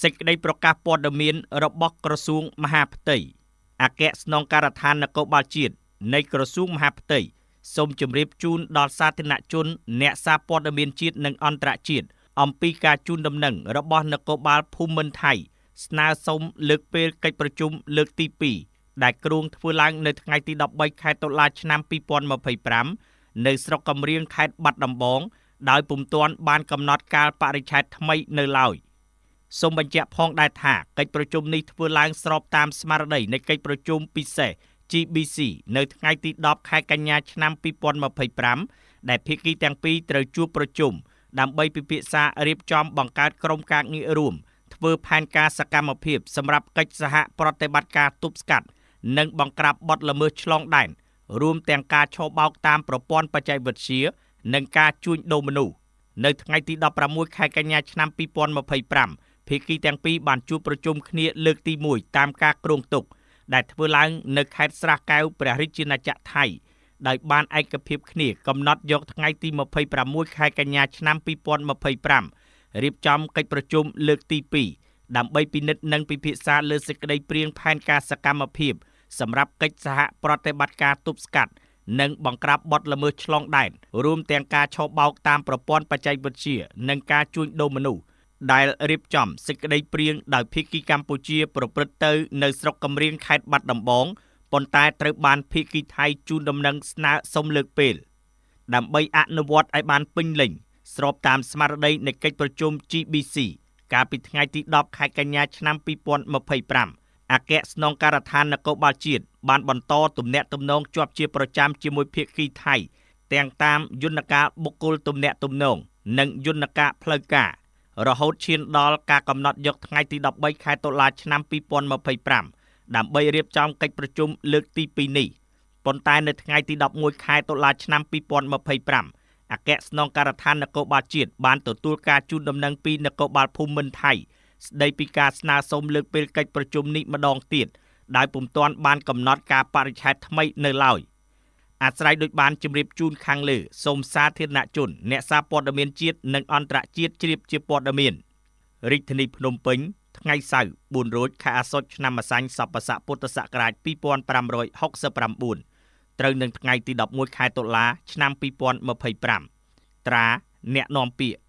សេចក្តីប្រកាសព័ត៌មានរបស់ក្រសួងមហាផ្ទៃអគ្គស្នងការដ្ឋាននគរបាលជាតិនៃក្រសួងមហាផ្ទៃសូមជម្រាបជូនដល់សាធារណជនអ្នកសារព័ត៌មានជាតិនិងអន្តរជាតិអំពីការជូនដំណឹងរបស់នគរបាលភូមិន្ទថៃស្នើសុំលើកពេលកិច្ចប្រជុំលើកទី2ដែលគ្រោងធ្វើឡើងនៅថ្ងៃទី13ខែតុលាឆ្នាំ2025នៅស្រុកកំរៀងខេត្តបាត់ដំបងដោយពុំទាន់បានកំណត់កាលបរិច្ឆេទថ្មីនៅឡើយសូមបញ្ជាក់ផងដែរថាកិច្ចប្រជុំនេះធ្វើឡើងស្របតាមស្មារតីនៃកិច្ចប្រជុំពិសេស GBC នៅថ្ងៃទី10ខែកញ្ញាឆ្នាំ2025ដែលភាគីទាំងពីរត្រូវជួបប្រជុំដើម្បីពិភាក្សារៀបចំបង្កើតក្រុមការងាររួមធ្វើផែនការសកម្មភាពសម្រាប់កិច្ចសហប្រតិបត្តិការទប់ស្កាត់និងបង្ក្រាបបទល្មើសឆ្លងដែនរួមទាំងការឆបោកតាមប្រព័ន្ធបច្ចេកវិទ្យានិងការជួញដូរមនុស្សនៅថ្ងៃទី16ខែកញ្ញាឆ្នាំ2025ភាគីទាំងពីរបានជួបប្រជុំគ្នាលើកទី1តាមការគ្រោងទុកដែលធ្វើឡើងនៅខេត្តស្រះកែវព្រះរាជាណាចក្រថៃដោយបានឯកភាពគ្នាកំណត់យកថ្ងៃទី26ខែកញ្ញាឆ្នាំ2025រៀបចំកិច្ចប្រជុំលើកទី2ដើម្បីពិនិត្យនិងពិភាក្សាលើសេចក្តីព្រាងផែនការសកម្មភាពសម្រាប់កិច្ចសហប្រតិបត្តិការទប់ស្កាត់និងបង្ក្រាបបទល្មើសឆ្លងដែនរួមទាំងការឆបោកតាមប្រព័ន្ធបច្ចេកវិទ្យានិងការជួញដូរមនុស្សដែលរៀបចំសេចក្តីព្រាងដោយភាគីកម្ពុជាប្រព្រឹត្តទៅនៅស្រុកកំរៀងខេត្តបាត់ដំបងប៉ុន្តែត្រូវបានភាគីថៃជូនដំណឹងស្នើសុំលើកពេលដើម្បីអនុវត្តឲ្យបានពេញលេញស្របតាមស្មារតីនៃកិច្ចប្រជុំ GBC កាលពីថ្ងៃទី10ខែកញ្ញាឆ្នាំ2025អគ្គស្នងការដ្ឋាននគរបាលជាតិបានបន្តទំនាក់ទំនងជាប់ជាប្រចាំជាមួយភាគីថៃទាំងតាមយន្តការបុគ្គលទំនាក់ទំនងនិងយន្តការផ្លូវការរហូតឈានដល់ការកំណត់យកថ្ងៃទី13ខែតុលាឆ្នាំ2025ដើម្បីរៀបចំកិច្ចប្រជុំលើកទី2នេះប៉ុន្តែនៅថ្ងៃទី11ខែតុលាឆ្នាំ2025អគ្គស្នងការដ្ឋាននគរបាលជាតិបានទទួលការជូនដំណឹងពីនគរបាលភូមិន្ទថៃស្ដីពីការស្នើសុំលើកពេលកិច្ចប្រជុំនេះម្ដងទៀតដោយពុំទាន់បានកំណត់ការបរិច្ឆេទថ្មីនៅឡើយអាស្រ័យដោយបានជម្រាបជូនខាងលើសូមសាធារណជនអ្នកសារព័ត៌មានជាតិនិងអន្តរជាតិជ្រាបជាព័ត៌មានរាជធានីភ្នំពេញថ្ងៃសៅរ៍4រោចខែអាសត់ឆ្នាំម្សាញ់សពស័កពុទ្ធសករាជ2569ត្រូវនឹងថ្ងៃទី11ខែតុលាឆ្នាំ2025ត្រាអ្នកនាំពាក្យ